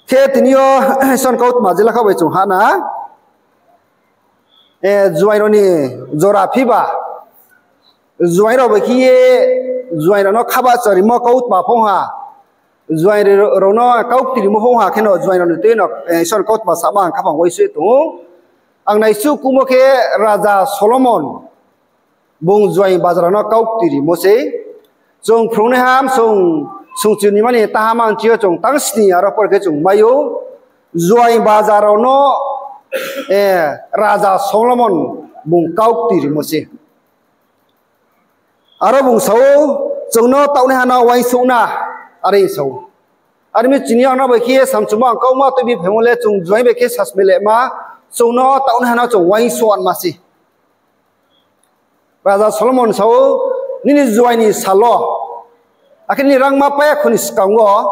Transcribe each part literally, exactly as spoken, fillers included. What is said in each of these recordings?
Khe tini yo Isor ni kautma jela kha bai chung ha na, juaing rao ni jora phiba, juaing rao bai khe ye, juaing rao no khabahcharimo kautma phong ha, juaing rao no kauktirimo phong ha kheno juaing rao ni tui no Isor ni kautma sama ang khaphang uaingsouh ye tong ou. Ang naisuh kuhmo khe Raja Solomon bung juaing baja rao no kauktirimo sei. Chung phrungnaiha sung, sungchu ni mani taha mangchi yo chung tang sni aro por khe chung mai ou. Juaing baja rao no Raja Solomon bung kauktirimo sei. Aro bung sa ou, chung no taohnaiha no uaingsouh na, are sa ou. Are mi chini ang no bai khe samchumo ang kauma tuibi phaimo le chung juaing bai khe sasmai lema, chung no taohnaiha no chung uaingsouh anma sei. Raja Solomon sa ou, nini juaing ni sal wo, akhe nini rangma pai ya kho ni skang wo,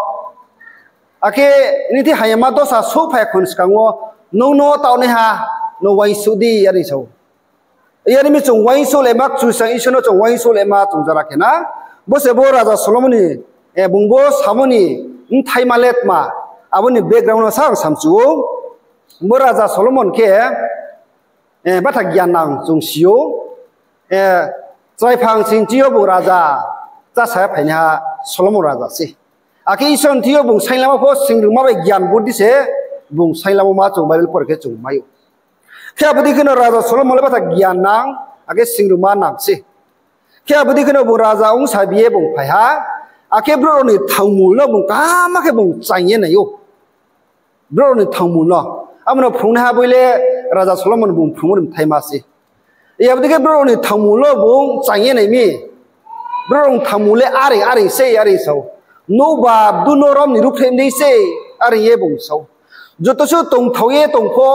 akhe nini thing hamyama dosa souhphai ya kho ni skang wo, nung no taohnaiha no uaingsouh di, are sa ou. Yar mi chung uaingsouh lema, Kchusoyang Isor no chung uaingsouh lema chung jora khe na. Bo se bo Raja Solomon ni, bung bo samo ni bthaima le tma, abo ni background no sa ang samchu ou. Bo Raja Solomon khe batha giannang chung si ou. Chrai phang sing chi yo bung raja chá sa phainaiha Solomon raja sei. Akhe Isor ni thing yo bung sainglamo pho singrungma bai gian buddi se bung sainglamo ma chung Bible por khe chung mai ou. Khe abo dei kheno Raja Solomon le batha giannang, akhe singrungma nang sei. Khe abo dei kheno bung raja ongsabi ye bung phai ha, akhe brouh rao ni thangmul no bung kaham khe bung chaing ye nai ou. Brouh rao ni thangmul no. Abo no phrungnaiha boi le Raja Solomon bung phrungmo ni bthaima sei. Abo dei khe brouh rao ni thangmul no bung chaing ye nai mi. Brouh rao ni thangmul le are, are sei, are sa ou. Nouhba bdu no rom ni ruhphreh dei sei, are ye bung sa ou. Joto suh tongthao ye tong pho,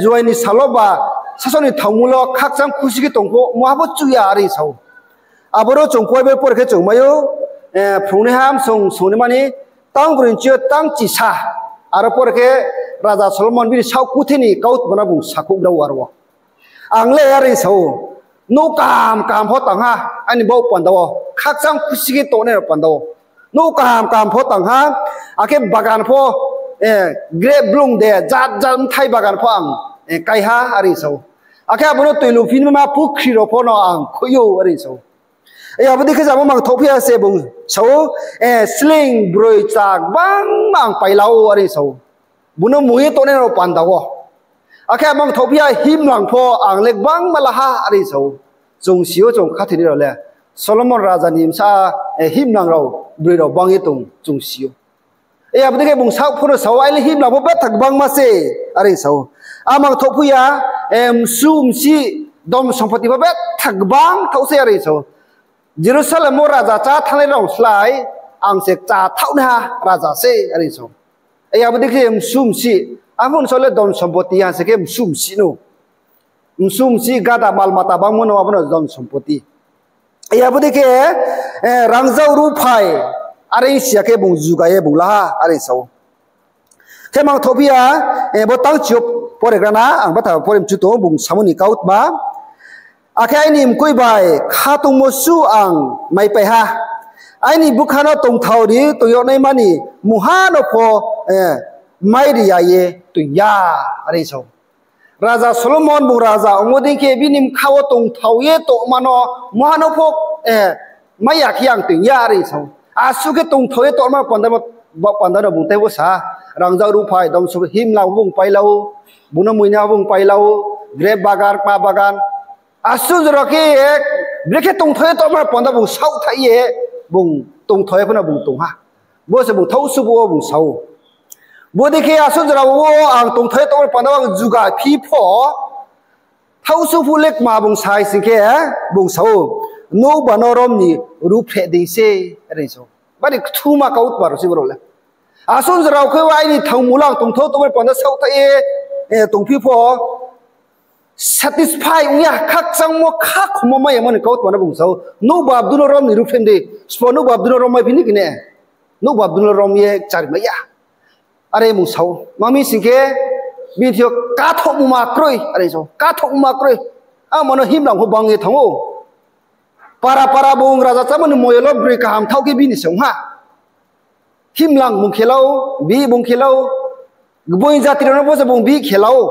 juaing ni sal wo ba, sasaoh ni thangmul wo khakchang khusi khe tong pho, muha pho chu ya, are sa ou. Aboro chung Bible por khe chung mai ou, phrungnaiha sung, sung ni mani, tang broi ni chi yo tang chisa, aro por khe Raja Solomon bini saoh kuthe ni kautma no bung sakhouh grao aro wo. Ang le are sa ou, nouh kaham kaham pho tang ha, aini baoh panda wo, khakchang khusi khe tongnai rao panda wo. Nouh kaham kaham pho tang ha, akhe bagan pho, grep blung de, jat jat bthai bagan pho ang kai ha, are sa ou. Akhe abo no toi luphinma pukhri rao pho no ang khui ou, are sa ou. Abo dei khe jamo mangthouhphi ya se bung sa ou, sleing broi chak gbangma ang paila ou, are sa ou. Bung no mung ye tongnai rao panda wo. Akhe mangthouhphi ya himlang pho ang le gbangma la ha, are sa ou. Chung si ou, chung khathoinai rao le. Solomon raja ni bsa, himlang rao, broi rao bang ye tong, chung si ou. Abo dei khe bung saoh pho no sa ou, aini himlang pho betha gbangma se, are sa ou. A mangthouhphi ya, msu msih, dhon sompoti pho betha gbang thaoh se, are sa ou. Jerusalem wo raja chá thanngnai rao slái, ang se chá thaohnaiha raja se, are sa ou. Abo dei khe msu msih, aphuh ni sa le dhon sompoti ha se khe msu msih no. Msu msih gada malmata bangmo no abo no dhon sompoti. Abo dei khe, rangzag ruhphai, are si ya khe bung juga ye bung la ha, are sa ou. Khe mangthouhphi ya, bo tang chi yo pore gra na, ang batha pore mchu tong ou, bung samo ni kautma. Akhe aini mkoih bai khatungmo suh ang maipai ha. Aini bkha no tongthao ri tong yag naima ni mungha no pho, mairi ya ye toing ya, are sa ou. Raja Solomon bung raja ongmo dei khe bini bkha wo tongthao ye tongma no mungha no pho, mai ya khe ang toing ya, are sa ou. Asuh khe tongthao ye tongma panda, panda no bung tei bo sa, rangzag ruhphai, dhon sompoti, himlang bung paila ou, bung no muinaiha bung paila ou, grep bagan, kma bagan. Asuh jora khe, brekhe tongthao ye tongma panda bung saohthaih ye, bung tongthao ye pho no bung tong ha. Bo se bung thaohsuhphuh wo bung sa ou. Bodei khe asuh jora wo ang tongthao ye tongma panda ang juga phi pho, thaohsuhphuh le kma bung sai sing khe, bung sa ou, nouhba no rom ni ruhphreh dei se, are sa ou. Bari kthuma kautma rao se brouh le. Asuh jora khe aini thangmul ang tongthao tongma panda saohthaih ye, tongphi pho, satisfy ong ya, khakchangmo, khakhomo mai ya mo ni kautma no bung sa ou. Nouhba bdu no rom ni ruhphreh dei, sbo nouhba bdu no rom mai phi ni kene. Nouhba bdu no rom ye kchari mai ya. Are bung sa ou. Mami sing khe, bini thing yo kathouhmuma kroi, are sa ou. Kathouhmuma kroi. Amo no himlang pho bang ye thanng ou. Para para bung raja chámo ni moyol wo broi kaham thaoh khe bini se ong ha. Himlang bung khe la ou, bihih bung khe la ou, Gboing jati rao no bo se bung bihih khe la ou.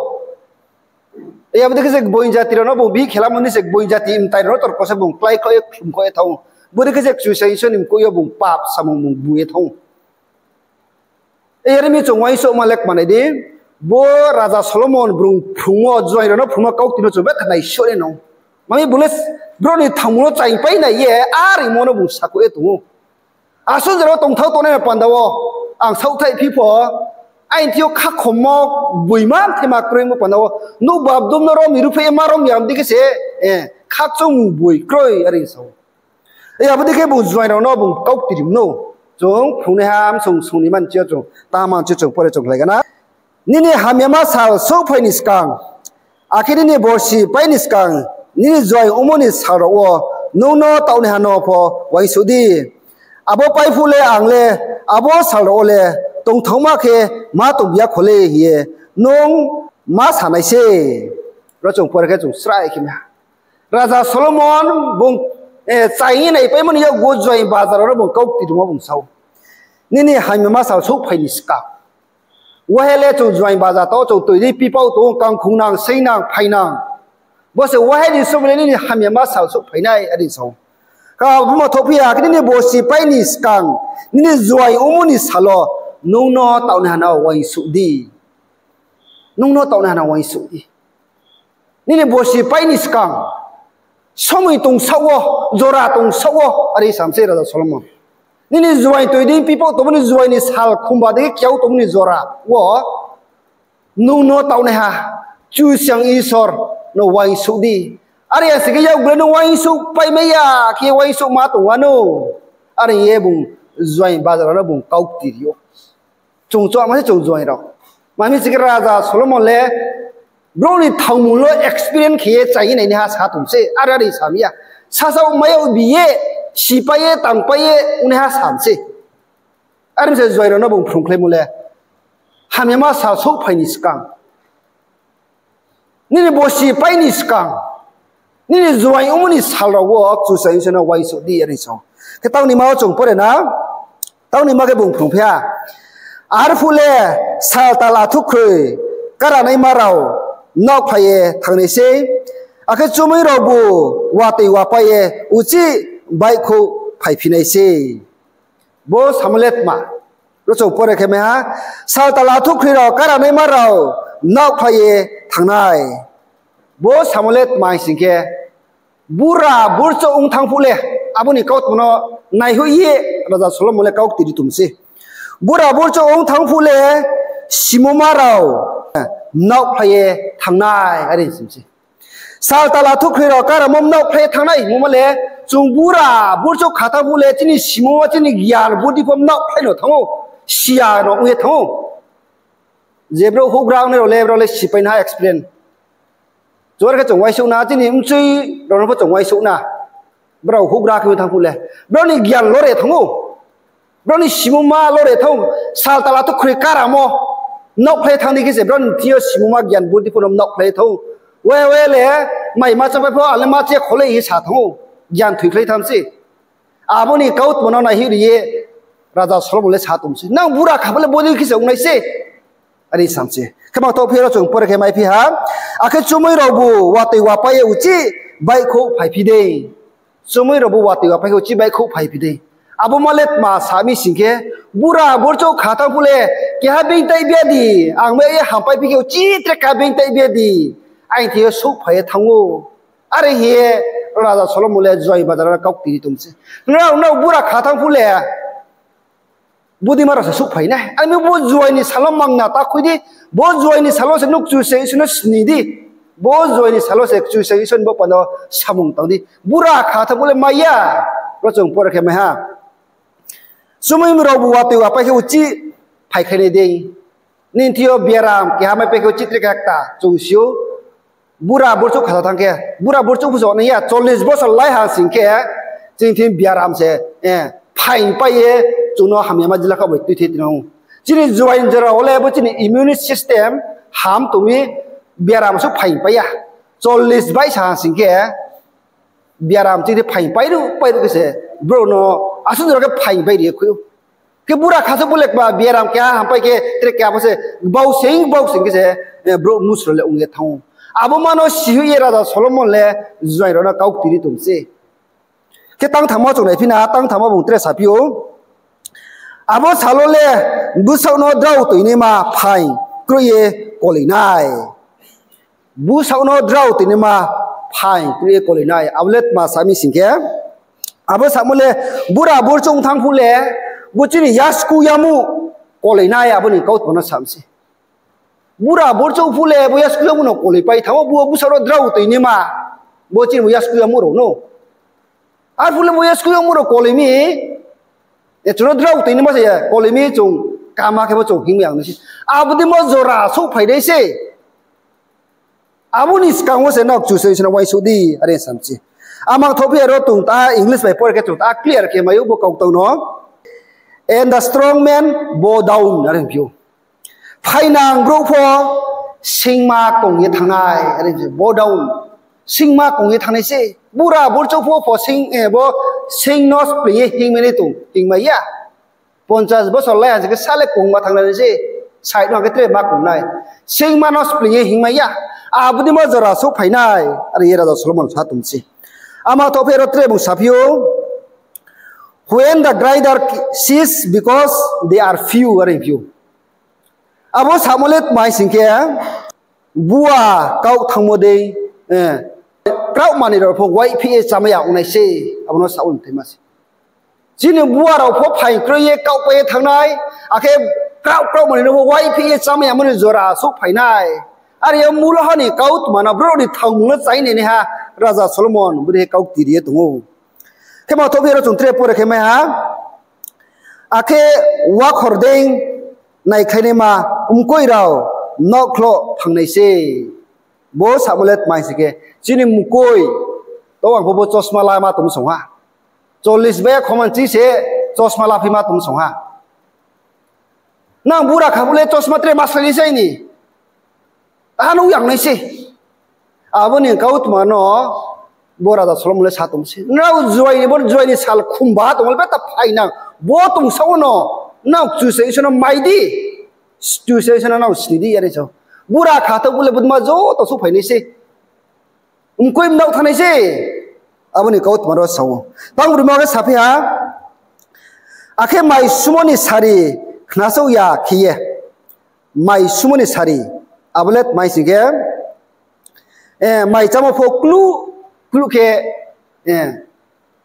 Abo dei khe se gboing jati rao no bung bihih khe lamo ni se gboing jati mtai rao no torko se bung kláikhaoh ye khlumkhaoh ye thanng ou. Bo dei khe se Kchusoyang Isor ni mkoih yo bung pap samung bung bu ye thanng ou. Are mi chung uaingsouhma le kmanai di, bo Raja Solomon bung phrungmo, juaing rao no phrungmo kaukti no chung betha naisuh nai nang. Mami bung le brouh ni thangmung no chaingpai nai ye, aremo no bung sakhouh ye tong ou. Asuh jora wo tongthao tongnai ni panda wo, ang saohthaih phi pho, aini thing yo khakhommo boima mthaima kroimo panda wo, nouh babdum no rom ni ruhphreh ye ma rom ya mdei khe se, khakchangmung boi kroi, are sa ou. Abo dei khe bung juaing rao no bung kaukti ri mano. Chung phrungnaiha msong song ni manchi yo chung, tma manchi yo chung pore chung khlai gana. Nini hamyama sal souhphai ni skang, akhe nini borsi pai ni skang, nini juaing ongmo ni sal rao wo nung no taohnaiha no pho uaingsouh di. Abo pai phuh le ang le abo sal rao wo le tongthaoma khe ma tong ya kho le hing ye nung ma sa nai se. Ro chung pore khe chung srai khe mai ha. Raja Solomon bung, eh, chaing ye naipaimo ni yakgu juaing bajar rao no bung kaukti rimo bung sa ou. Nini hamyama sal souhphai ni skang. Wahe le chung juaing bajar tao chung toi di pipao tong ou, kangkhungnang, seingnang, phainang. Bo se wahe ni somoi le nini hamyama sal souhphai nai, are sa ou. Khe abo ma thophi ya, akhe nini borsi pai ni skang, nini juaing ongmo ni sal wo nung no taohnaiha no uaingsouh di. Nung no taohnaiha no uaingsouh di. Nini borsi pai ni skang, somoi tongsaoh wo, jora tongsaoh wo, are sa mi se Raja Solomon. Nini juaing toi di pipao tongmo ni juaing ni sal khumba dei khe kiau tongmo ni jora wo, nung no taohnaiha Kchusoyang Isor no uaingsouh di. Are ya sing khe yakgu le nung uaingsouhpai mai ya khe uaingsouhma tong wanou. Are ye bung juaing bajar rao no bung kaukti ri ou. Chung choungma se chung juaing rao. Mami sing khe Raja Solomon le brouh ni thangmung no experience khe ye chaing ye nainaiha sa tong se, are are sa mi ya. Sasaoh mai yag bi ye, sipai ye, tangpai ye ongnaiha sa mi se. Are mi se juaing rao no bung phrungkhlaimo le, hamyama sal souhphai ni skang, nini borsi pai ni skang, nini juaing ongmo ni sal rao wo Kchusoyang Isor no uaingsouh di, are sa ou. Khe taoh ni ma wo chung pore na, taoh ni ma khe bung phrungphi ha. Arphuh le sal tal athuhkhroi karanaima rao mnaohkhlai ye thanng nai sei, akhe chumui raobu watoi wapai ye uchih baihkhouh phaiphi nai sei. Bo samo le tma? Ro chung pore khe mai ha, sal tal athuhkhroi rao karanaima rao mnaohkhlai ye thanng nai. Bo samo le tma hing sing khe, bura burchouh ong thanng phuh le, abo ni kautma no naihoih ye Raja Solomon le kaukti ri tong se. Bura burchouh ong thanng phuh le, simoma rao mnaohkhlai ye thanng nai, are sa mi se. Sal tal athuhkhroi rao karamo mnaohkhlai ye thanng nai hingmo ma le, chung bura burchouh kha thanng phuh le chini simoma chini gyan buddi pho mnaohkhlai no thanng ou, siya no ong ye thanng ou. Je brouh houhgra ongnai rao le, brao le sipai na experience. Chuar khe chung uaingsouh na, chini mchoi rao no pho chung uaingsouh na. Brao houhgra khe thanng phuh le, brao ni gyan lore thanng ou. Brao ni simoma lore thanng ou. Sal tal athuhkhroi karamo mnaohkhlai thanng di khe se brao ni thing yo simoma gyan buddi pho no mnaohkhlai thanng ou. Wae wae le, mai ma chápai pho, ang le ma chá kho le hing ye sa thanng ou. Gyan thoikhlai thanng se. Abo ni kautma no naihoih ri ye Raja Solomon le sa tong se, nang bura kha phuh le bodei khe se ong nai se, are sa mi se. Khe ma thophi ro chung pore khe maiphi ha, akhe chumui raobu watoi wapai ye uchih baihkhouh phaiphi dei. Chumui raobu watoi wapai khe uchih baihkhouh phaiphi dei. Abo ma le tma sa mi sing khe, bura burchouh kha thanng phuh le, keha beingtai bia di, ang mai ye hampai phi khe uchih tre keha beingtai bia di, aini thing yo souhphai ye thanng ou. Are hing ye Raja Solomon le juaing bajar rao no kaukti ri tong se. Nrao, nrao bura kha thanng phuh le, bodei ma rao se souhphai nai. Ami bo juaing ni sal wo mangna ta khui di. Bo juaing ni sal wo se nung Kchusoyang Isor no sni di. Bo juaing ni sal wo se Kchusoyang Isor ni bo panda wo samung tang di. Bura kha thanng phuh le mai ya. Ro chung pore khe mai ha. Chumui raobu watoi wapai khe uchih phaikhlai nai dei. Nini thing yo biaram keha maipai khe uchih tre keha kta chung si ou. Bura burchouh kha thanng khe, bura burchouh phuh se nai ya, chollis bosor lai ha sing khe, chini thing biaram se, eh, phaingpai ye, chung no hamyama jila kha bai tuithei tinang ou. Chini juaing jora wo le bo chini immunity system ham tong mi, biaram suh phaingpai ya. Chollis baisa ha sing khe, biaram chini phaingpai ruh, pai ruh khe se, brouh no asuh jora khe phaingpai ri ye khui ou. Khe bura kha se bo le kma biaram keha hampai khe tre keha bo se bauseing bauseing khe se, eh, brouh mnusu rao le ong ye thanng ou. Abo ma no sihoih ye Raja Solomon le juaing rao no kau kti ri tong se. Khe tang thanngmo chung naiphi na, tang thanngmo bung tre saphi ou. Abo sal wo le bsaoh no drao toinaima phaing kroih ye koloi nai. Bsaoh no drao toinaima phaing kroih ye koloi nai. Abo le tma sa mi sing khe, abo samo le bura burchouh thanng phuh le, bo chini yasku yamuh koloi nai, abo ni kautma no sa mi se. Bura burchouh phuh le bo yasku yamuh no koloi pai thanng ou, bo bsaoh no drao toinaima, bo chini bo yasku yamuh rao no. Arphuh le bo yasku yamuh rao koloi mi, e, chung no drao toinaima se ya, koloi mi chung kama khe bo chung hingmai ya ong nai se. Abo deimo jora souhphai nai se. Abo ni skang wo se nrao Kchusoyang Isor no uaingsouh di, are sa mi se. Amang thohphi aro chung ta English bai pore khe chung ta clear khe mai ou bo kautang no. And the strong man bow down, are phi ou. Phainang brouh pho singma kong ye thanng nai, are phi ou, bow down. Singma kong ye thanng nai se. Bura burchouh pho pho sing, eh, bo sing no spling ye hingmai nai tong, hingmai ya. Ponchas bosor lai ha se khe sa le kongma thanng nai se, side no ha khe tre ma kong nai. Singma no spling ye hingmai ya. Abo deimo jora souhphai nai, are ye Raja Solomon sa tong se. Amang thohphi aro tre bung saphi ou, When the grinders cease because they are few, are phi ou. Abo samo le tma hing sing khe, bua kaoh thanngmo dei, eh, kraohma ni rao pho waihphih ye chámai ya ong nai se, abo no sa ou mthaima se. Chini bua rao pho phaing kroih ye kaohpai ye thanng nai, akhe kraoh kraohma ni rao pho waihphih ye chámai yamo ni jora souhphai nai. Are ye mulo ha ni kautma no brouh ni thangmung no chai nai naiha Raja Solomon bodei khe kau kti ri ye tong ou. Khe ma thohphi aro chung tre pore khe mai ha. Akhe wakhor dei naikhlainaima mkoih rao nokhloh thanng nai se. Bo samo le tma hing sing khe, chini mkoih, to ang pho bo chosma lama tong song ha. Chollis bai khoman chi se chosma laphi ma tong song ha. Nang bura kha phuh le chosma tre ma slái nai se ni. Aha nuh ya ong nai se. Abo ni kautma no bo Raja Solomon le sa tong se. Nrao juaing ni, bo juaing ni sal khumba tongmo le beta phainang. Bo tongsa wo no nrao Kchusoyang Isor no mai di. Kchusoyang Isor no nrao sni di, are sa ou. Bura kha thanng phuh le bodei ma joto souhphai nai se. Mkoih mnaoh thanng nai se. Abo ni kautma ro sa ou. Tang broima khe saphi ha. Akhe mai sumo ni sari khnasouh ya khe ye. Mai sumo ni sari. Abo le tma hing sing khe, eh, mai chámo pho kluh, kluh khe, eh,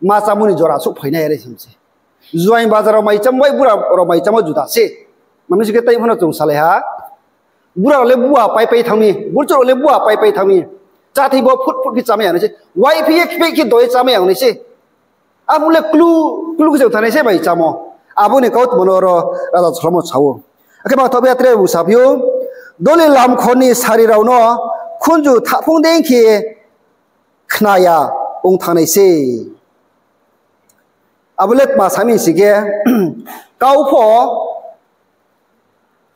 ma chámo ni jora souhphai nai, are sa mi se. Juaing bazar rao mai chámo bai bura rao mai chámo juda se. Mami sing khe tai pho no chung salai ha. Bura rao le bua paipai thanng mi, burchouh rao le bua paipai thanng mi. Cháthai bo phut phut khe chámai ya nai se. Waihphih ye kpeh khe doi chámai ya nai se. Abo le kluh, kluh khe se thanng nai se mai chámo. Abo ni kautma no ro Raja Solomon sa ou. Akhe ma thohphi aro tre bung saphi ou. Doli lamkhor ni sari rao no khunju thaphung dei khe khna ya ong thanng nai se. Abo le tma sa mi sing khe, kau pho,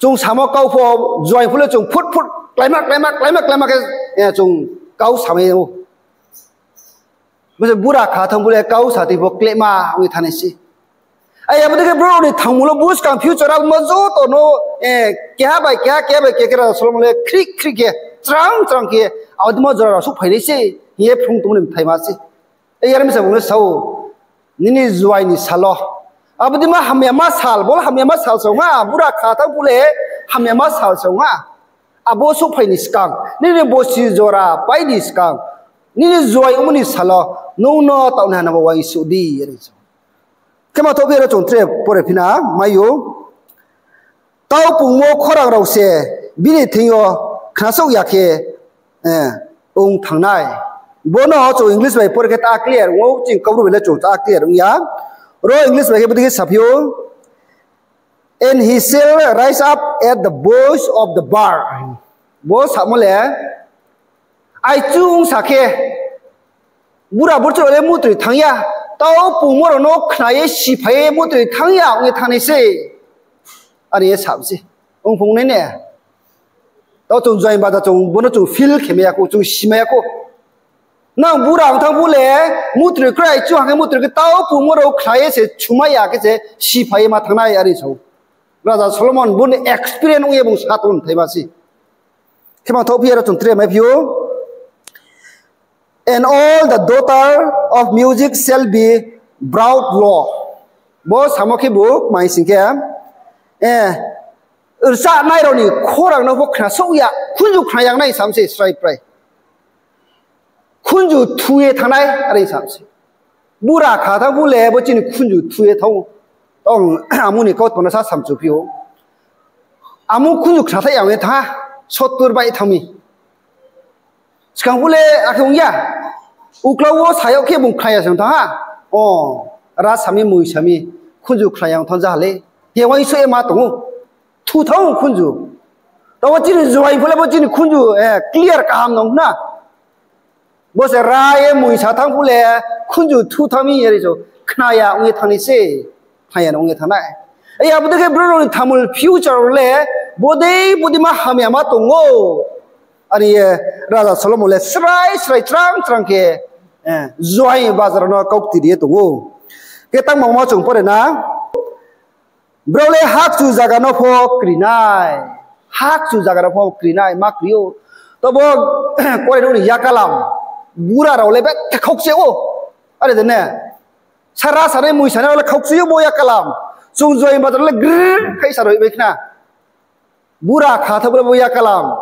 chung samo kau pho, juaing phuh le chung phut phut kláima, kláima, kláima, kláima khe, eh, chung kau samai ou. Bo se bura kha thanng phuh le kau sa ti pho klehma ong ye thanng nai se. Ai, abo dei khe brouh ni thangmung no buskang future abo ma joto no, eh, keha bai keha, keha bai keha khe Raja Solomon le khrih khrih khe, chrang chrang khe, abo dei ma jora rao souhphai nai se, hing ye phrung tongmo ni mthaima se. Ai, yar mi sa bung le sa ou, nini juaing ni sal wo. Abo dei ma hamyama sal, bo le hamyama sal se ong ha, bura kha thanng phuh le hamyama sal se ong ha. Abo souhphai ni skang, nini bosi jora pai ni skang, nini juaing ongmo ni sal wo, nung no taoh naiha no bo uaingsouh di, are sa ou. Khe ma thohphi aro chung tre pore phi na mai ou. Kau pungmo khorang rao se bini thing yo khnasouh ya khe, eh, ong thanng nai. Bo no chung English bai pore khe ta clear ong ou, ching Kaubru bai le chung ta clear ong ya. Ro English bai khe bodei khe saphi ou. And he shall rise up at the voice of the bird. Bo samo le, aichu ongsa khe, bura burchouh rao le mutroi thanng ya, tau pungmo rao no khna ye siphai ye mutroi thanng ya ong ye thanng nai se. Are ye sa mi se. Ong phung nai ne. Tau chung juaing baja chung, bo no chung feel khe mai ya khou, chung si mai ya khou. Nang bura ong thanng phuh le, mutroi krai chu hang khe mutroi khe tau pungmo rao khna ye se chumai ya khe se siphai ye ma thanng nai, are sa ou. Raja Solomon bung ni experience ong ye bung sa tong thai ma se. Khe ma thouh phi ye ro chung tre mai phi ou. And all the daughter of music shall be brought low. Bo samo khebu mai sing khe, rchanai rao ni khorang no pho khnasouh ya, khunju khna ya nai sam se srai prai. Khunju thu ye thanng nai, are sam se. Bura kha thanng phuh le bo chini khunju thu ye thanng ou. Tong, amo ni kautma no sa samchu phi ou. Amo khunju khnathaih ya ong ye thanng ha, sottur bai thanng mi. Skang phuh le akhe ong ya. Uklau wo sa yag khe bung khna ya se ong thanng ha. O, rasa mi, moisa mi, khunju khna ya ong thanng ja ha le. Khe uaingsouh ye ma tong ou. Thu thanng ou khunju. Tabo chini juaing phuh le bo chini khunju, clear kaham nang na. Bo se ra ye moisa thanng phuh le khunju thu thanng mi, are sa ou, khna ya ong ye thanng nai se. Khna ya no ong ye thanng nai. Abo dei khe brouh rao ni thamul future le bodei bodei ma hamya ma tong ou. Are ye Raja Solomon le srai srai chrang chrang khe juaing bajar rao no kaukti ri ye tong ou. Khe tangmo ma chung pore na. Brouh le hakchu zaga no pho kri nai. Hakchu zaga no pho kri nai, ma kri ou. Tabo kuarenouh ni yakalam, bura rao le betha khaukche ou. Are de ne? Sara sanai moisanai rao le khaukche ou bo yakalam. Chung juaing bajar le grrr khai sa roi bai khna. Bura kha tha bo le bo yakalam.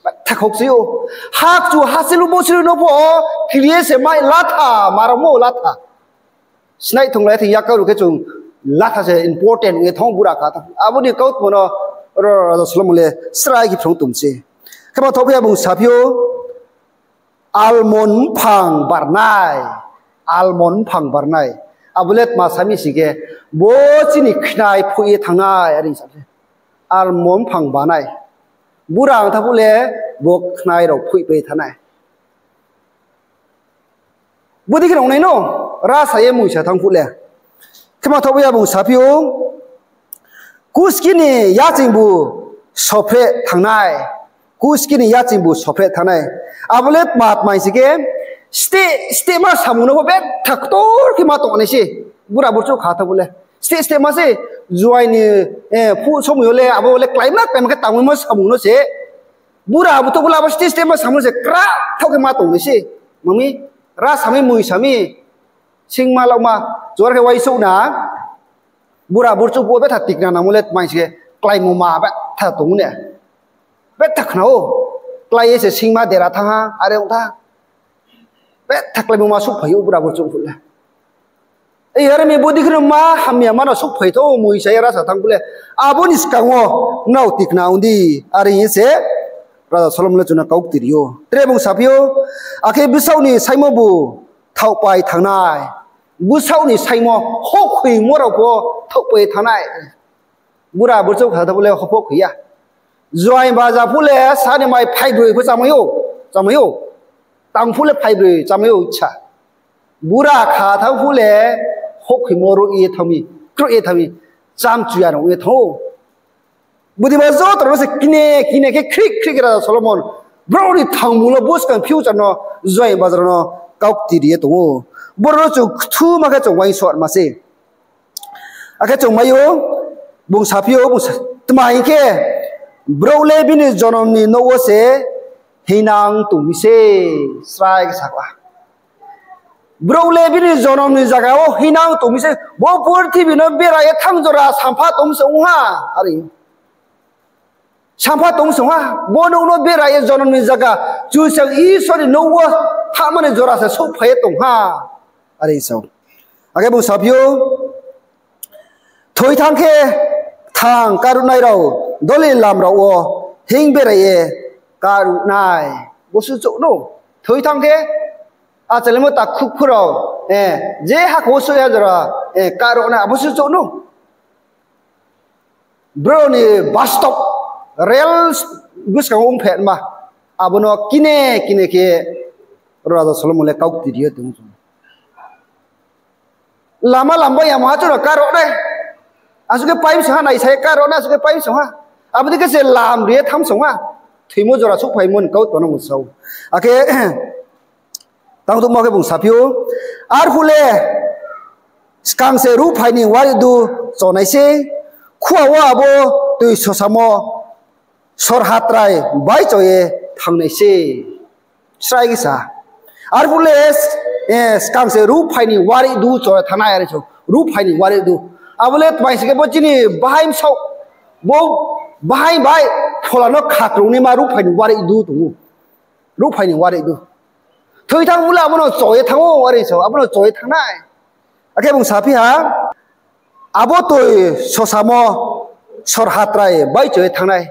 Betha khaukche ou. Hakchu hasilu bosilu no pho kri ye se mai latha, ma rao mo latha. Snai thonglai thing yakaru khe chung latha se important ong ye thanng bura kha tha. Abo ni kautma no ro Raja Solomon le srai khe phrung tong se. Khe ma thouh phi ya bung saphi ou, almond mphang barnai. Almond mphang barnai. Abo le tma sa mi sing khe, bo chini khnai phoih ye thanng nai, are sa se. Almond mphang barnai. Bura ong tha phuh le bo khnai rao phoihpai thanng nai. Bodei khe nung nai no, rasa ye moisa thanng phuh le. Khe ma thouh ya bung saphi ou, kuski ni yachingbu sophreh thanng nai. Kuski ni yachingbu sophreh thanng nai. Abo le tma tma sing khe, steh steh ma samung no pho betha ktor khe ma tong nai se. Bura burchouh kha tha phuh le. Steh steh ma se, juaing ni, phuh somoi yo le abo le kláima kláima khe tangmaimo samung no se. Bura abo to bo le abo steh steh ma samung no se kra thaoh khe ma tong nai se. Ma mi, rasa mi, moisa mi, singma lauma, chuar khe uaingsouh na. Bura burchouh phuh wo betha tikna nangmo le tma sing khe, kláimo ma betha tong ne. Betha khna ou. Klái ye se singma dera thanng ha, are ong tha. Betha kláimo ma souhphai ou bura burchouh phuh le. Are mi bodei khe no ma hamya ma no souhphai tho, moisa ye rasa thanng phuh le. Abo ni skang wo nrao tikna ong di, are hing ye se Raja Solomon le chung no kaukti ri ou. Tre bung saphi ou, akhe bsaoh ni saingmo bu thaohpai thanng nai. Bsaoh ni saingmo, houhkhoimo rao pho thaohpai thanng nai. Bura burchouh kha tha phuh le houhkhoi ya. Juaing baja phuh le sa ni mai phaibroi pho chámai ou, chámai ou. Tang phuh le phaibroi chámai ou cha. Bura kha thanng phuh le houhkhoimo ro ye thanng mi, kroih ye thanng mi, chámchuya no ye thanng ou. Bodei ba joto rao no se kine kine khe khrih khrih khe Raja Solomon brouh ni thangmung no buskang future no juaing bajar no kaukti ri ye tong ou. Boro no chung kthuma khe chung uaingsouhma se. Akhe chung mai ou, bung saphi ou, bung sa, tma hing khe, brouh le bini jonom ni nouh wo se hinang tong mi se, srai khe sakha. Brouh le bini jonom ni zaga wo hinang tong mi se, bo purthimbi no bera ye thanng jora sampha tong mi se ong ha, are. Sampha tong mi se ong ha, bo nouh no bera ye jonom ni zaga, Kchusoyang Isor ni nouh wo thangma ni jora se souhphai ye tong ha, are sa ou. Akhe bung saphi ou, thoi thanng khe thang karuhnai rao, doli lam rao wo hing bera ye karuh nai. Bo se chouh nou, thoi thanng khe, achalaimo takhu khu rao, je hakhor wo souh ya jora, karuh nai, abo se chouh nou. Brouh ni bastop, real buskang wo ongphaima, abo no kine kine khe Raja Solomon le kaukti ri ye tong ou. Lama lam bai ya maha chung no karuh nai. Asuh khe pai mi song ha, naisa ye karuh nai, asuh khe pai mi song ha. Abo dei khe se lam ri ye thanng mi song ha. Thoimo jora souhphaimo ni kautma no bung sa ou. Akhe Tang tongmo khe bung saphi ou, arphuh le skang se ruhphai ni wareihdu chonai sei, khua wo abo toi sosamo sorhatrai baicho ye thanng nai sei. Srai khe sa. Arphuh le, eh, skang se ruhphai ni wareihdu cho ye thanng nai, are so, ruhphai ni wareihdu. Abo le tma hing sing khe bo chini bahai bsaoh, bo bahai bai phola no khakrungnaima ruhphai ni wareihdu tong ou. Ruhphai ni wareihdu. Thoi thanng phuh le abo no cho ye thanng ou, are so, abo no cho ye thanng nai. Akhe bung saphi ha, abo toi sosamo sorhatrai baicho ye thanng nai.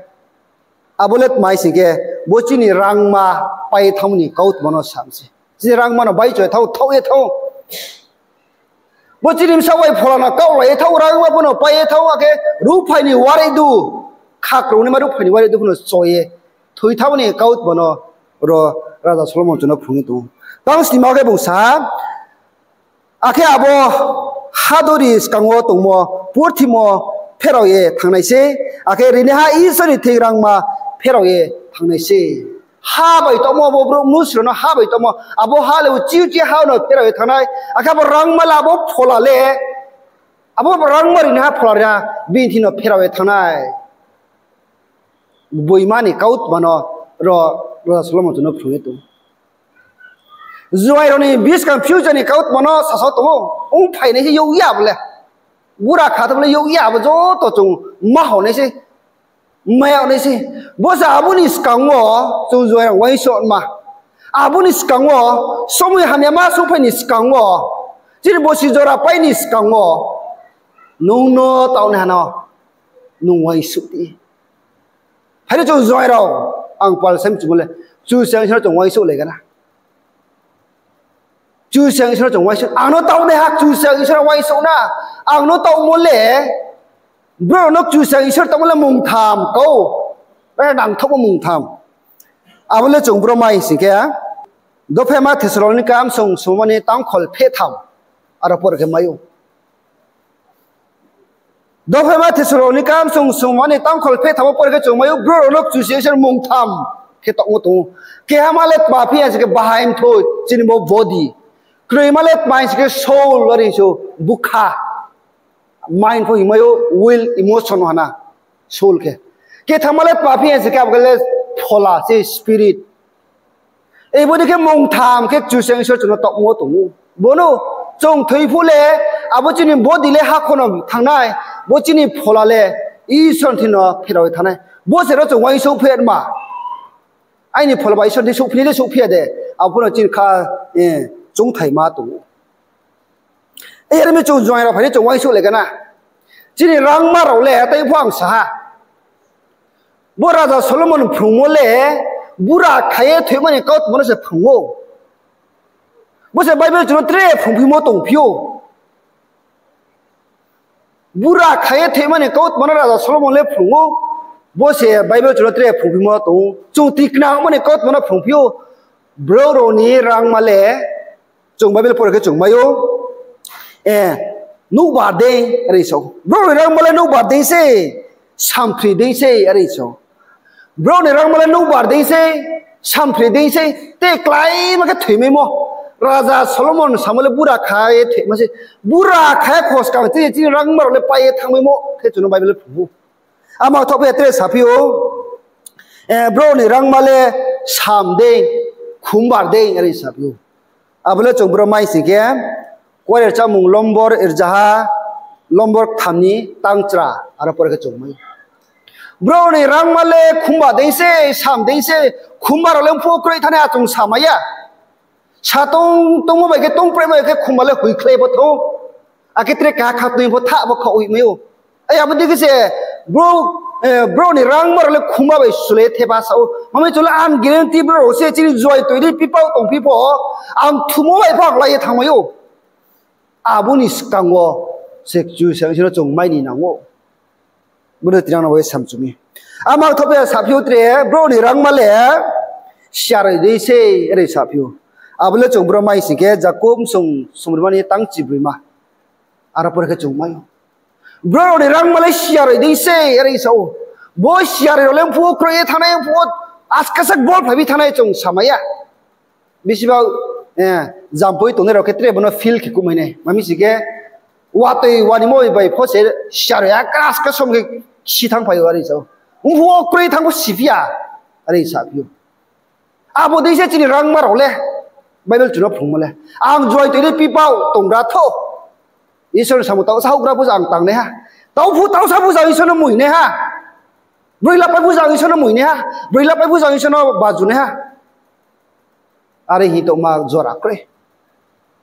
Abo le tma hing sing khe, bo chini rangma pai ye thanngmo ni kautma no sa mi se. Chini rangma no baicho ye thanng ou, thaoh ye thanng ou. Bo chini bsaoh bai phola no kaohlai ye thanng ou, rangma pho no pai ye thanng ou, akhe ruhphai ni wareihdu, khakrungnaima ruhphai ni wareihdu pho no cho ye, thoi thanngmo ni kautma no ro Raja Solomon chung no phrung ye tong ou. Tang snima khe bung sa ha, akhe abo hadori skang wo tongmo purthimo pherao ye thanng nai sei, akhe rinaiha Isor ni thing rangma pherao ye thanng nai sei. Ha bai tongmo, bo brouh mnusu rao no ha bai tongmo, abo ha le uchih uchih ha no pherao ye thanng nai, akhe abo rangma le, abo phola le, abo rangma rinaiha phola rinaiha bini thing no pherao ye thanng nai. Gboima ni kautma no ro Raja Solomon chung no phrung ye tong ou. Juaing rao ni buskang future ni kautma no sasao tong ou, ongphai nai se youh ya bo le. Bura kha tong le youh ya bo joto chung ma hao nai se, ma yag nai se. Bo se abo ni skang wo chung juaing rao uaingsouhma. Abo ni skang wo, somoi hamyama souhphai ni skang wo, chini bosi jora pai ni skang wo, nung no taohnaiha no nung uaingsouh di. Phai di chung juaing rao, ang pal sai mchumo le, Kchusoyang Isor no chung uaingsouhlai gana. Kchusoyang Isor no chung uaingsouh, ang no taohnaiha Kchusoyang Isor no uaingsouh na, ang no taohmo le, brouh rao no Kchusoyang Isor taohmo le mungtham kau, nangthaohmo mungtham. Abo le chung bro mai sing khe, Dophema Thessalonika msong sungmani tangkhol phehtham, aro por khe mai ou. Dophema Thessalonika msong sungmani tangkhol phehtham wo por khe chung mai ou, brouh rao no Kchusoyang Isor mungtham khe taohmo tong ou. Kehama le tma phi ya sing khe bahai mthoi, chini bo body. Knoima le tma hing sing khe soul, are so, bukha. Mind pho hingmai ou, will, emotion ha na, soul khe. Kethama le tma phi ya sing khe abo khe le phola se, spirit. Ei bodei khe mungtham khe Kchusoyang Isor chung no taohmo tong ou. Bo no chung thoi phuh le, abo chini body le hakhono thanng nai, bo chini phola le Isor ni thing no pherao ye thanng nai. Bo se ro chung uaingsouh phi ya ma. Aini phola bai Isor ni thing souhphi nai de souhphi ya de, abo pho no chini kha, eh, choungthaima tong ou. Are mi chung juaing rao phai di chung uaingsouhlai gana. Chini rangma rao le tai pho ang sa ha. Bo Raja Solomon phrungmo le, bura kha ye thoima ni kautma no se phrung ou. Bo se Bible chung no tre phrungphimo tongphi ou. Bura kha ye thoima ni kautma no Raja Solomon le phrung ou. Bo se Bible chung no tre phrungphimo tong ou. Chung tikna ongmo ni kautma no phrungphi ou. Brouh rao ni rangma le, chung Bible por khe chung mai ou. Eh, nouhbar dei, are sa ou. Brouh ni rangma le nouhbar dei se, samphri dei se, are sa ou. Brouh ni rangma le nouhbar dei se, samphri dei se, te kláima khe thoimaimo. Raja Solomon samo le bura kha ye thoima se. Bura kha ye khoskang chini, chini rangma rao le pai ye thanngmaimo khe chung no Bible le phrung ou. Ama thoh phe tre saphi ou, eh, brouh ni rangma le sam dei, khumbar dei, are saphi ou. Abo le chung bro mai sing khe, Kuarenouh Rchamung lombor rzaha, lombor ktham ni tangchra, aro por khe chung mai. Brouh ni rangma le khumba dei se, sam dei se, khumba rao le mphuh kroi thanai achung samai ya. Satong tongmo bai khe tongpreimo bai khe khumba le hoihkhlai pho thou. Akhe tre keha khatoi pho tha pho khaoh hoihmai ou. Ai abo dei khe se brouh, eh, brouh ni rangma rao le khumba bai sule thepha sa ou. Mami chung le ang guarantee brouh rao se chini juaing toi di pipao tongphi pho, ang thumo bai pho ang lai ye thanngmai ou. Abo ni skang wo se Kchusoyang Isor no chung mai ni nang ou. Bo no tinang no bai samchu mi. Ama thoh phe saphi ou tre, brouh ni rangma le siaroi dei se, are saphi ou. Abo le chung bro mai sing khe Jakob song sumrima ni tangchibroima. Aro por khe chung mai ou. Brouh rao ni rangma le siaroi dei se, are sa ou. Bo siaroi rao le mphuh kroi ye thanai, mphuh askasak bol phlai phi thanai chung samai ya. Bisi ba jampoi tongnai rao khe tre bo no feel khe kuhmai nai. Mami si khe, watoi wanimo bai pho se siaro ya, kras khe som khe si thanngphai ou are sa ou. Mphuh wo kroi thanng pho siphi ya, are saphi ou. Abo dei se chini rangma rao le, Bible chung no phrungmo le. Ang juaing toi le pipao tongra tho. Isor ni samung tao sa houhgra phuh ang tangnaiha. Tao phuh tao sa phuh ang Isor no moinaiha. Broi lapai phuh ang Isor no moinaiha. Broi lapai phuh ang Isor no bajunaiha. Are hing tongma jora kroi.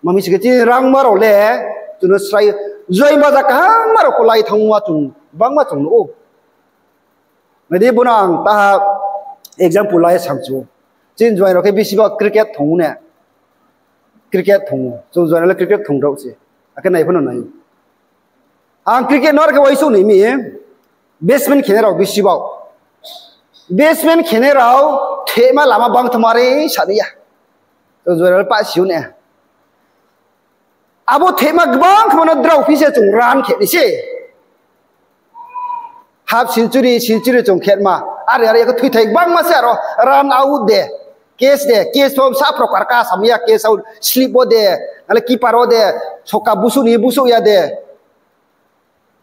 Mami si khe chini rangma rao le, chung no srai, juaing baja kaham ma rao pho lai thanngma chung, bangma chung nuh ou. Nai di, bo no ang taha example lai ye samchu ou. Chini juaing rao khe bisi ba cricket thong ou ne. Cricket thong ou. Chung juaing rao le cricket thong rao se. Akhe nai pho no nai ou. Ang cricket no are khe uaingsouh ni mi, batsman khenai rao bisi ba. Batsman khenai rao thehma lama bang tongma re sa di ya. Chung juaing rao le pah si ou ne. Abo thehma gbang khemo no drao phi se chung run khe nai se. Half century, century chung khe ma. Are, are khe thoithai gbangma se aro run out de. Catch de, catch pho sa prokar ka samai ya, catch out, slip wo de, nale keeper wo de, soka busouh ni busouh ya de.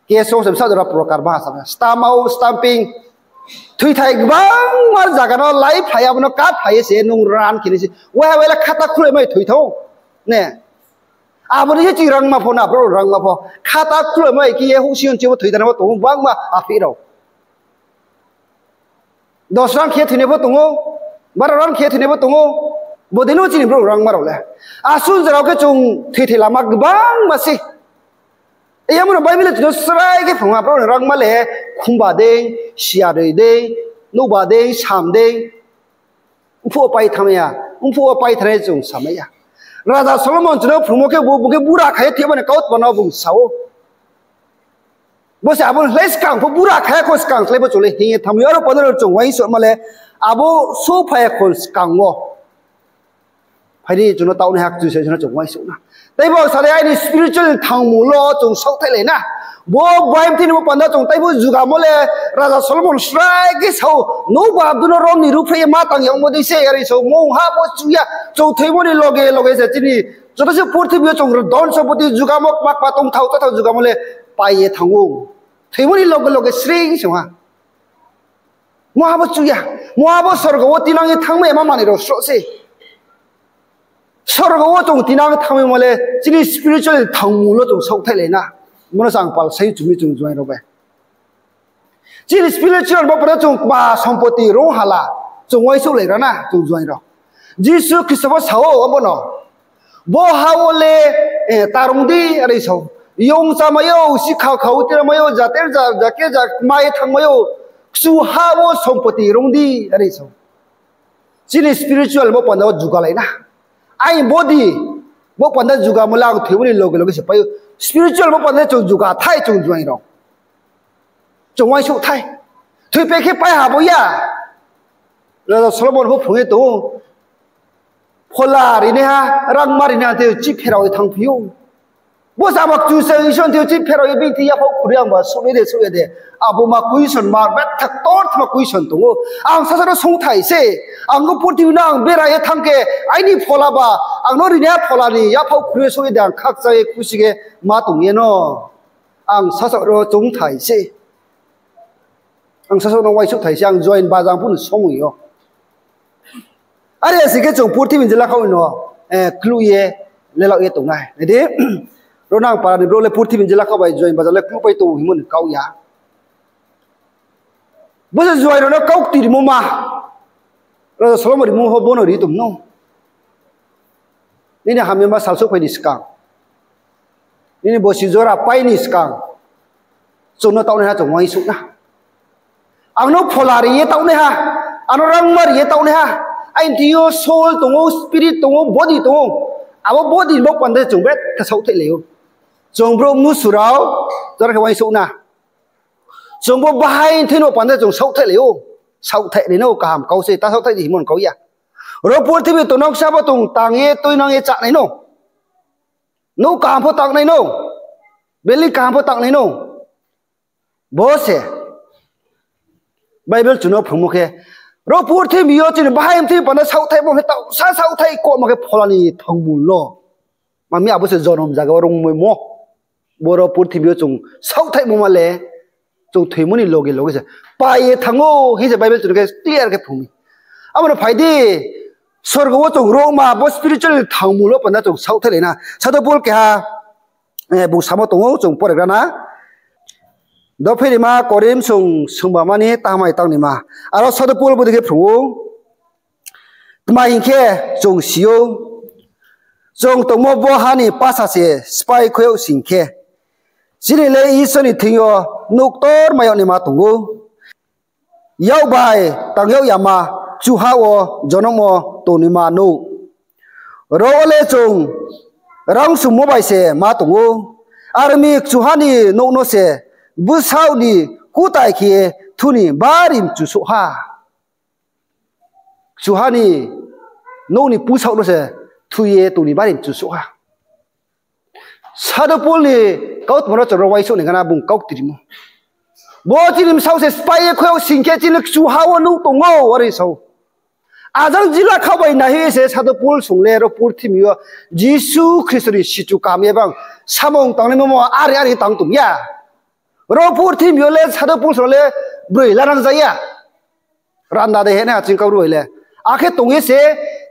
Catch wo se bsa jora prokar ba samai ya. Stump out, stumping. Thoithai gbangma zaga no laiphlai ya, abo no kaphlai ye se nung run khe nai se. Waiha wai le khata khulai mai thoi thou. Ne. Abo ni se chini rangma pho na, brouh rangma pho. Khata khulai mai khe ye houhsing yo chini bo thoi thanai pho tong ou, gbangma aphi rao. Dos run khe thoinai pho tong ou, baro run khe thoinai pho tong ou, bodei no chini brouh rangma rao le. Asuh jora wo khe chung thoithai lama gbangma se. Yamo no Bible le chung no srai khe phrungha, brouh ni rangma le khumba dei, siaroi dei, nouhba dei, sam dei. Mphuh wo pai thanngmai ya, mphuh wo pai thanngnai chung samai ya. Raja Solomon chung no phrungmo khe bo, bo khe bura kha ye thoima ni kautma no bung sa ou. Bo se abo ni slái skang pho bura kha ya kho skang slái pho chung le hing ye thanng mi, aro panda no chung uaingsouhma le, abo souhphai ya kho skang wo. Phai di chung no taoh naiha Kchusoyang no chung uaingsouh na. Tei bo sa di aini spiritual thangmul wo chung saohthaihlai na. Bo bai mthoi ni bo panda chung tei bo jugamo le Raja Solomon srai khe sa ou, nouhba abdu no rom ni ruhphreh ye ma tang ya ongmo dei se, are sa ou, mungha bo chu ya, chung thoimo ni loge loge se chini joto se purthimbi yo chung dhon sompoti jugamo kma kma tongthao cháthao jugamo le pai ye thanng ou. Thoimo ni loge loge sring se ha. Mungha bo chu ya, mungha bo sorgo wo tinang ye thanngmai ya ma manoi rao sroh se. Sorgo wo chung tinang thanngmaimo le chini spiritual thangmul wo chung saohthaihlai na. Bo no se ang pal sai chu mi chung juaing rao bai. Chini spiritual bo pore chung kma sompoti rung hala, chung uaingsouhlai ra na chung juaing rao. Jisu Khristo pho sa ou abo no. Bo ha wo le, eh, ta rung di, are sa ou. Yong chámai ou, sikha kha ou, tira mai ou, jater ja, jake ja, mai thanngmai ou. Kchuha wo sompoti rung di, are sa ou. Chini spiritual bo panda wo jugalai na. Aini body, bo panda jugamo le ang thoimo ni loge loge se pai ou. Spiritual bo panda chung juga thai chung juaing rao. Chung uaingsouh thai. Thoipai khe pai ha bo ya. Raja Solomon pho phrung ye tong ou. Phola rinaiha, rangma rinaiha thing yo chih pherao ye thanngphi ou. Bo se abo Kchusoyang Isor thing yo chih pherao ye bini thing yaphaoh khuri ang ba souhnai de souh ya de. Abo ma question ma betha ktor thma question tong ou. Ang sasaoh no sungthai se. Ang bo purthimbi no ang bera ye thanng khe, aini phola ba, ang no rinaiha phola ni yaphaoh khuri ye souh ya de ang khakchang ye khusi khe ma tong ye no. Ang sasaoh no sungthai se. Ang sasaoh no uaingsouhthai se, ang juaing bajang pho no somoi yo. Are ya si khe chung purthimbi ni jela khaoh no, eh, kluh ye, lelaoh ye tongnai. Nai di, ro nang para ni brouh le purthimbi ni jela khaoh bai juaing bajang le kluhpai tong ou hingmo ni kau ya. Bo se juaing rao no kau kti rimo ma. Raja Solomon rimo pho bo no ri tong no. Nini hamyama sal souhphai ni skang, nini bosi jora pai ni skang, chung no taohnaiha chung uaingsouh na. Ang no phola ri ye taohnaiha, ang no rangma ri ye taohnaiha, aini thing yo soul tong ou, spirit tong ou, body tong ou. Abo body ni bo panda chung betha saohthaihlai ou. Chung brouh mnusu rao, jora khe uaingsouh na. Chung bo bahai thoi ni bo panda chung saohthaihlai ou. Saohthaihlai no kaham kau se, ta saohthai di hingmo ni kau ya. Ro purthimbi tongnang sa bo tong tang ye, tuinang ye, chánai no. Nouh kaham pho tangnai no. Building kaham pho tangnai no. Bo se Bible chung no phrungmo khe, Ro purthimbi yo chini bahai mthoi panda saohthaihmo khe taohsa saohthaih koma khe phola ni thangmul no. Mami abo se jonom zaga wo rungmaimo. Boro purthimbi yo chung saohthaihmo ma le, chung thoimo ni loge loge se pai ye thanng ou hing se Bible chung no khe clear khe phrung mi. Abo no phai di, sorgo wo chung rungma bo spiritual thangmul wo panda chung saohthaihlai na. Sadhu Paul keha, eh, bung samo tong ou, chung pore gra na. Dopherima Korinth sung sungba mani tahmai tang ni ma. Aro Sadhu Paul bo dei khe phrung ou. Tma hing khe, chung si ou, chung tongmo bo ha ni pasa se sphái khui yag sing khe, chini le Isor ni thing yo nouhktor mai yag naima tong ou. Yak bai tang yag yama, kchuha wo jonom wo tongnaima nouh. Ro wo le chung rangsumo bai se ma tong ou. Are ong mi kchuha ni nouh no se bsaoh ni kutai khe thu ni bari mchusouh ha. Kchuha ni nouh ni bsaoh no se thu ye tong ni bari mchusouh ha. Sadhu Paul ni kautma no chung ro uaingsouh ni gana bung kau ktirimo. Bo chini bsaoh se sphái ye khui yag sing khe chini kchuha wo nouh tong ou, are sa ou. Ajang jila kha bai naihoih ye se Sadhu Paul sung le ro purthimbi yo Jisu Khristo ni sichu kaham ye bang samung tangnaimo are are tang tong ya. Ro purthimbi yo le Sadhu Paul sung le broi lanang ja ya. Randa de heh nai ha ching kau ruai le. Akhe tong ye se,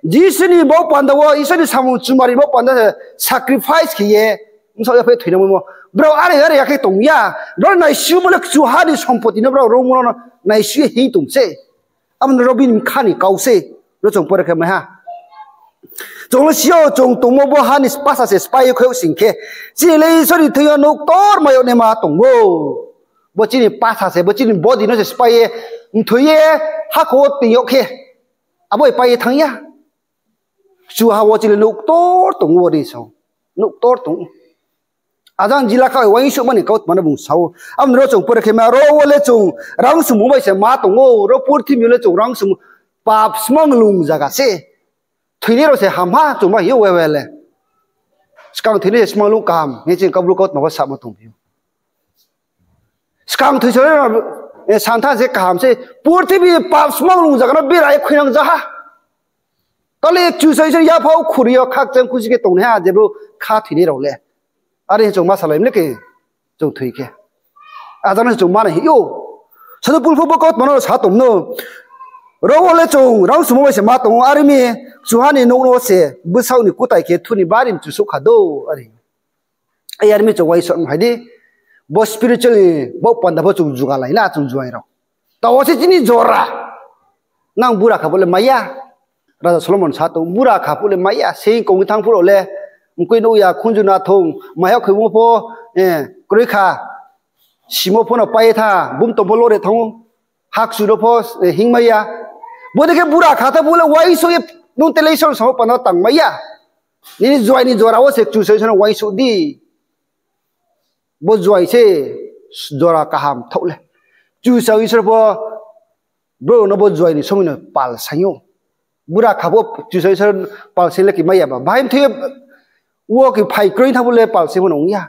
Jisu ni baoh panda wo, Isor ni samung chumari baoh panda se sacrifice khe ye, bsaoh yaphaih thoinangmo. Brao are are akhe tong ya. Brao naisumo le kchuha ni sompoti no brao rungmo no naisuh ye hing tong se. Abo no ro bini bkha ni kau se. Ro chung pore khe mai ha. Chung le si ou, chung tongmo bo ha ni pasa se sphái ye khui yag sing khe, chini le Isor ni thing yo nouhktor mai yag naima tong ou. Bo chini pasa se, bo chini body no se sphái ye, mthoi ye, hakhor wo toing yag khe, abo pai ye thanng ya. Kchuha wo chini le nouhktor tong ou, are sa ou. Nouhktor tong ou. Ajang jila kha bai uaingsouhma ni kautma no bung sa ou. Abo ni ro chung pore khe ma, ro wo le chung rangsumo bai se ma tong ou, ro purthimbi yo le chung rangsumo, pap smanglung zaga se. Thoinai rao se hamha chung ma hing ou waiwai le. Skang thoinai se smanglung kaham hing ching Kaubru kautma pho samo tongphi ou. Skang thoi se, eh, santha se kaham se, purthimbi pap smanglung zaga no bera ye khuinang ja ha. Kale Kchusoyang Isor yaphao khuri yo khakchang khusi khe tongnaiha, jebro kha thoinai rao le. Are chung ma salai mle khe, chung thoi khe. Ajang no se chung manai hing ou. Sadhu Paul pho bo kautma no sa tong no. Ro wo le chung rangsumo bai se ma tong ou, are ong mi kchuha ni nouh no se bsaoh ni kutai khe thu ni bari mchusouh kha dou, are. Ai are mi chung uaingsouh hai di. Bo spiritual ni bo panda pho chung jugalai na, chung juai rao. Taoh wo se chini jora. Nang bura kha phuh le mai ya. Raja Solomon sa tong, bura kha phuh le mai ya. Seing kong thanng phuh rao le, mkoih nuh ya, khunju na thong, maiha khoimo pho, eh, kroi kha. Simo pho no pai ye tha, bumtom pho lore thanng ou. Hakchu no pho, eh, hingmai ya. Bodei khe bura kha tha phuh le uaingsouh ye, nung tele Isor ni samo panda tangmai ya. Nini juai ni jora wo se Kchusoyang Isor no uaingsouh di. Bo juai se jora kaham thaoh le. Kchusoyang Isor pho brouh no bo juai ni somoi no pal saing ou. Bura kha pho Kchusoyang Isor pal saing le khe mai ya ba. Bahai mthoi wo khe phai kroi tha phuh le pal saing pho no ong ya.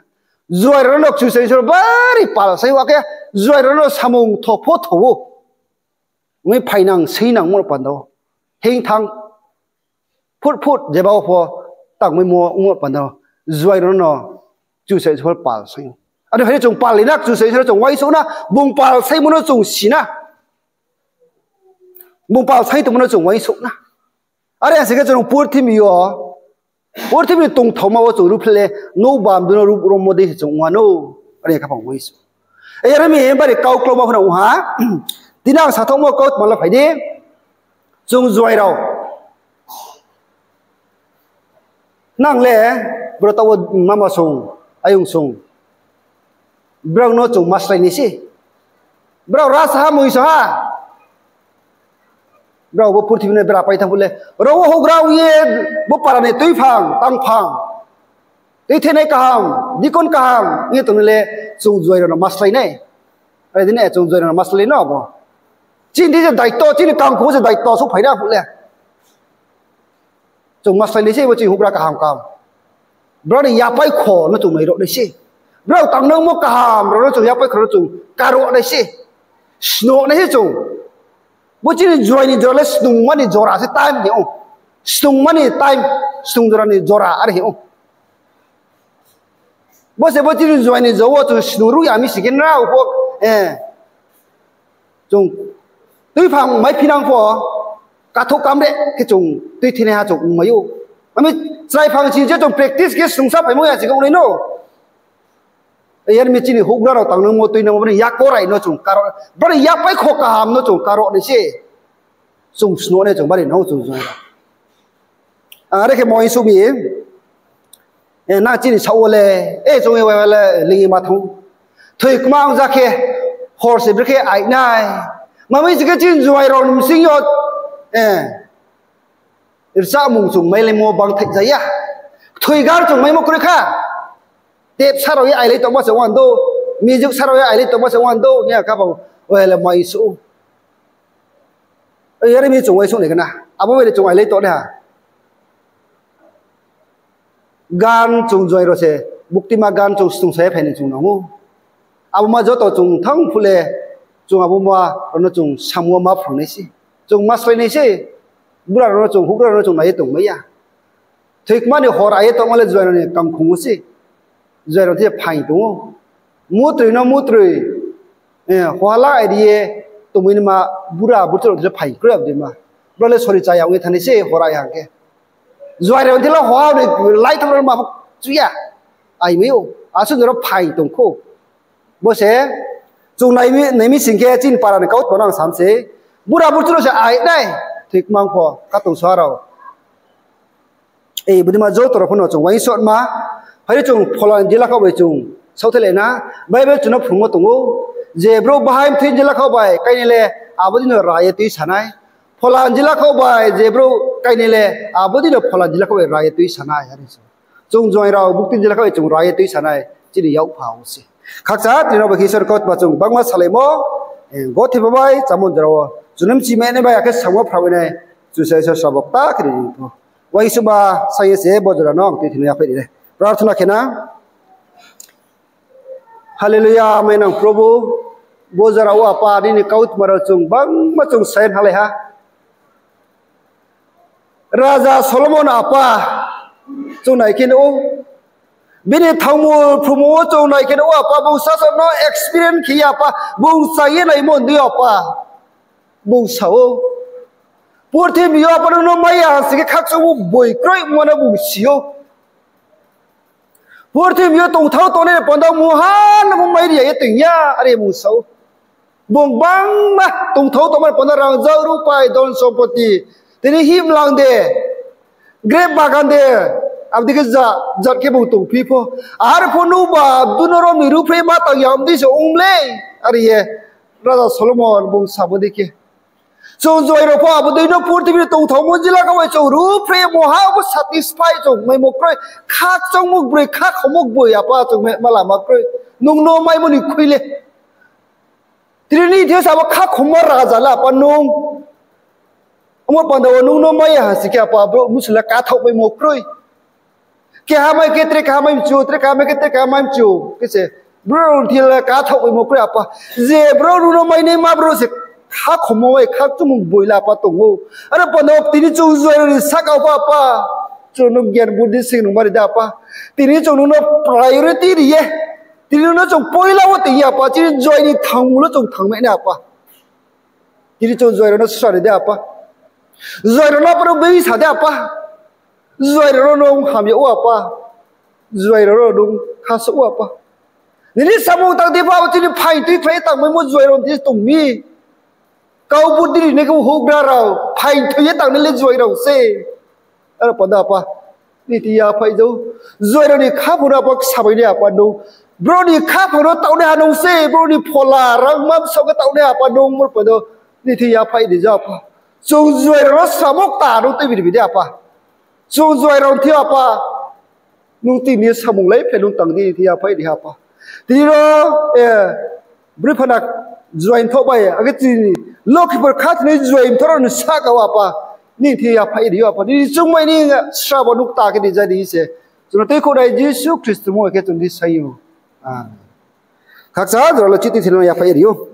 Juai rao no Kchusoyang Isor bari pal saing ou, akhe juai rao no samung tho pho tho ou. Ong mi phainang, seinang mo panda wo. Hing thanng. Phut phut jeba wo pho tangmaimo ongmo panda wo. Juai rao no Kchusoyang Isor pal saing ou. Aro phai di chung pal lai na, Kchusoyang Isor no chung uaingsouh na, bung pal saingmo no chung si na. Bung pal saing tongmo no chung uaingsouh na. Are ong se khe chung purthimbi yo, purthimbi ni tongthaoma wo chung ruhphleh le, nouh bamdu no ruh rommo dei se chung ong wanou. Are khaphang uaingsouh. Are mi bari kau klauma phano ong ha. Tini ang sathaohmo kautma la phai di. Chung juai rao. Nang le, bro taoh wo mama song, ayong song. Brao no chung maslái nai se. Brao rasa ha, mui sa ha. Brao bo purthimbi no bera pai thanng phuh le, ro wo houhgra ong ye, bo para ni tuiphang, tangphang, tuithenai kaham, dikon kaham ong ye tongnai le, chung juai rao no maslái nai. Are di ne, chung juai rao no maslái nai no abo. Chini di je daito, chini kangkhu je daito souhphai na phuh le. Chung maslái nai se bo chini houhgra kaham kaham. Brao ni yapai kho no chung nai rao nai se. Brao tangnangmo kaham rao no chung yapai kho no chung karo nai se. Sno nai se chung. Bo chini juaing ni jora le snungma ni jora se time hing ou. Snungma ni time, snung jora ni jora are hing ou. Bo se bo chini juaing ni jora wo chung snung ruh ya mi sing khe nrao pho, eh, chung tuiphang maiphinang pho, kathouh kamre khe chung tuithinaiha chung ongmai ou. Ami chrai phang sing je chung practice khe snungsa phaimo ya sing khe ongnai no. Yar mi chini houhgra rao tangnangmo tuinangmo bini yakorai no chung karo, bini yapai kho kaham no chung karo nai se. Chung snuh nai chung bari no chung juaing rao. Are khe moing suh mi, eh, nang chini saoh wo le, eh, chung ye wai le lingi ma thang. Thoi kma ong ja khe, hor se brekhe ai nai. Mami se khe chini juaing rao ni bsing yo, eh, rchamung chung mailaimo bangthaih ja ya. Thoi gar chung maimo kroi kha. Tape sa rao ye ailai tongma se wan do, music sa rao ye ailai tongma se wan do, hing ya kha bang, wai le mai suh ou. Yar mi chung uaingsouh nai khna. Abo bai le chung ailai tong nai ha. Gan chung juaing rao se, buktima gan chung snungsa ye phai ni chung nang ou. Abo ma joto chung thanng phuh le, chung abo ma rao no chung samung wo ma phrung nai se. Chung ma slái nai se. Bura rao no chung, houhgra rao no chung nai ye tongmai ya. Thoi kma ni hor ai ye tongma le juaing rao ni kangkhong wo se. Juaing rao thing ye phaing tong ou. Mutroi no mutroi, eh, hohala ai ri ye tongmai ni ma bura burchouh rao thing le phaing kroi abo dei ma. Bro le sori chaya ong ye thanng nai se hor ai hang khe. Juaing rao thing le hoha ni lai thanng rao ma chu ya. Ai mai ou. Asuh jora phaing tong khou. Bo se, chung nai mi, nai mi sing khe chini para ni kautma no ang sam se. Bura burchouh rao se ai nai. Thoi kma pho, katong sa rao. Ei, bodei ma joto rao pho no chung uaingsouhma. Phai di chung phola ni jila khaoh bai chung saohthai lai na. Bible chung no phrungmo tong ou. Je brouh bahai mthoi ni jila khaoh bai kainai le abo dei no ra ye tuisa nai. Phola ni jila khaoh bai je brouh kainai le abo dei no phola ni jila khaoh bai ra ye tuisa nai, are se. Chung juaing rao bukti ni jila khaoh bai chung ra ye tuisa nai, chini yak pha wo se. Khakchang tini no bai khe Isor ni kautma chung bangma salaimo, eh, gothe pha bai chámo jora wo chung no mchimai nai bai akhe samo phrao nai, Kchusoyang Isor srabo kta khe ri ni pho. Uaingsouhma sa ye se bo jora no ang tuithei no yaphaih ri nai. Prarthana khe na. Hallelujah, mainang Probhu. Bo jora wo Apa, nini kautma rao chung bangma chung sai nalai ha. Raja Solomon Apa, chung nai khe nuh ou. Bini thangmul phrungmung wo chung nai khe nuh ou Apa, bung sasaoh no experience khe ye Apa, bung chá ye naimo ndei Apa. Bung sa ou. Purthimbi yo Apa nung no mai ya ha sing khe khakchangmo boi kroimo no bung si ou. Purthimbi yo tongthao tongnai ni panda mungha no bo mai ri ya ye toing ya, are bung sa ou. Bung bangma tongthao tongma ni panda rangzag rupai don sompoti, tini himlang de, grep bagan de, abo dei khe jat jat khe bung tongphi pho. Arphuh nuhba, bdu no rom ni ruhphreh ma tang ya, abo dei se ong mlei, are ye Raja Solomon bung samo dei khe. Chung juaing rao pho abo dei no purthimbi ni tongthaomo jila khaoh bai chung ruhphreh ye mungha bo satisfy chung maimo kroi, khakchangmo broi, khakhomo boi Apa chung ma lama kroi. Nung no maimo ni khui le. Tini ni thing yo se abo khakhomma raja le Apa nung. Omo panda wo nung no mai ya ha sing khe Apa brouh mnusu le kathaoh maimo kroi. Keha mai khe tre keha mai mchu, tre keha mai khe tre keha mai mchu. Khe se, brouh rao thing le kathaoh maimo kroi Apa. Je brouh nung no mainaima brouh se khakhomo bai khakchangmo boi le Apa tong ou. Aro panda wo tini chung juaing rao ni sahka wo pho Apa, chung no gyan buddi sing nung mari de Apa. Tini chung nung no priority ri ye, tini nung no chung poila wo toing ye Apa, chini juaing ni thangmul wo chung thanngmai nai Apa. Tini chung juaing rao no sra ri de Apa. Juaing rao no Apa no being sa de Apa. Juaing rao no nung hamya ou Apa. Juaing rao no nung khasouh ou Apa. Nini samung tang di pha, abo chini phaing tui khlai ye tangmaimo juaing rao ni thing tong mi. Kau buddi rinai khe houhgra rao, phaing thoi ye tangnai le juaing rao se. Aro panda Apa, nini thing yaphaih di ou. Juaing rao ni khaphang no Apa ksamai nai Apa nung. Brouh ni khaphang no taoh naiha nung se, brouh ni phola rangma bsaoh khe taoh nai Apa nung, aro panda nini thing yaphaih di ja Apa. Chung juaing rao no samo kta nung tuibi ri bi di Apa. Chung juaing rao ni thing Apa, nung tini samung lai phe nung tang di, nini thing yaphaih di Apa. Tini ro, eh, broi phana juaing thoh bai, akhe chini Lokhipur khathoinai juaing thoh rao ni sahka wo Apa, nini thing yaphaih di ou Apa. Nini chungmai ni srabo nung kta khe di ja di se. Chung no tuikhouhnai Jisu Khristo mmung khe chung di sai ou. Amen. Khakchang jora le chiti thino yaphaih ri ou.